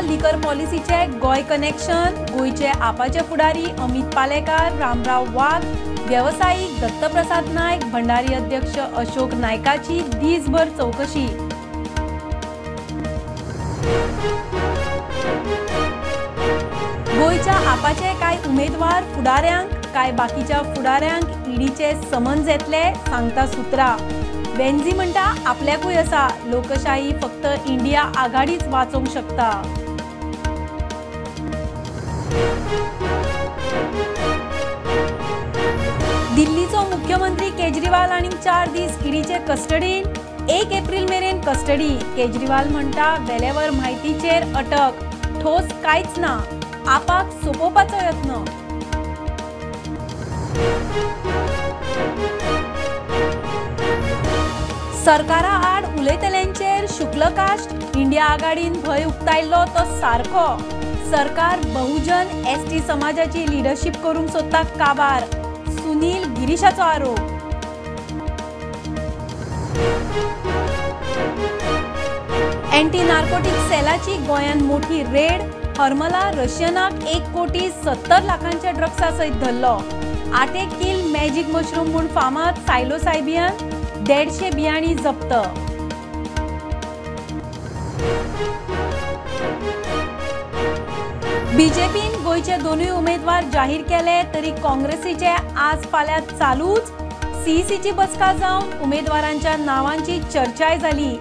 Liquor पॉलिसीचे Goa connection. गोंयचे आपाचे फुडारी अमित पालेकार, रामराव वाघ, वेवसायीक दत्तप्रसाद नायक, भंडारी अध्यक्ष अशोक नायकाची दीसभर चौकशी. गोंयच्या आपाचे कांय उमेदवार फुडाऱ्यांक, कांय बाकीच्या फुडाऱ्यांक ईडीचे समन्स येतले, सांगता सुत्रा. वेन्झी म्हणटा आपल्याकूय आसा, लोकशाही फक्त इंडिया आघाडीच वाचोवंक शकता. दिल्लीचो मुख्यमंत्री केजरीवाल आनी 4 दीस ईडीचे कस्टडीन. 1 एप्रिल मेरेन कस्टडी. केजरीवाल म्हणटा वेलेवर म्हायतीचेर अटक, ठोस कांयच ना, आपाक सोपोवपाचो यत्न. सरकारा आड उलयतल्यांचेर शुक्लकाश्ट. इंडिया आघाडीन भंय उक्तायल्लो तो सारको. सरकार बहुजन एसटी समाजाची लिडरशीप करूंक सोदता काबार, सुनील गिरीशाचो आरोप. एंटी नार्कोटिक सेलाची गोंयांत मोठी रेड. हरमला रशियनाक 1,70,00,000 ड्रग्सा सयत धरलो. 8 किल मॅजीक मशरूम म्हूण फामाद सायलोसायबियन 150 बियाणी जप्त. बीजेपीन गोंयचे दोनूय उमेदवार जाहीर केले तरी काँग्रेसीचे आज फाल्यां चालूच. सीईसीची बसका जावन उमेदवारांच्या नावांची चर्चाय जाली.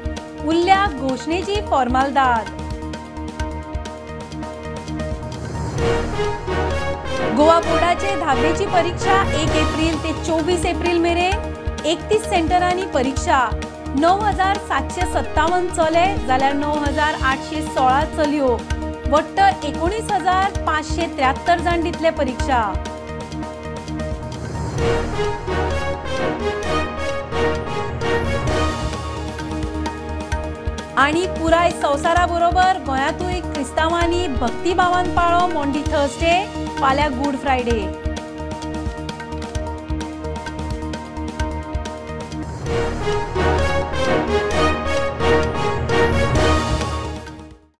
उरल्या घोशणेची फॉर्मालदाद. गोवा बोर्डाचे 10वीची परीक्षा 1 एप्रिल ते 24 एप्रिल मेरेन. 31 सेंटरांनी परीक्षा. 9,757 चले जाल्यार 9,816 चलयो. वट्ट 19,573 जाण दितले परीक्षा. आनी पुराय संवसारा बरोबर गोंयांतूय क्रिस्तांवांनी भक्तिभावान पाळो मॉन्डी थर्सडे, फाल्यां गुड फ्रायडे.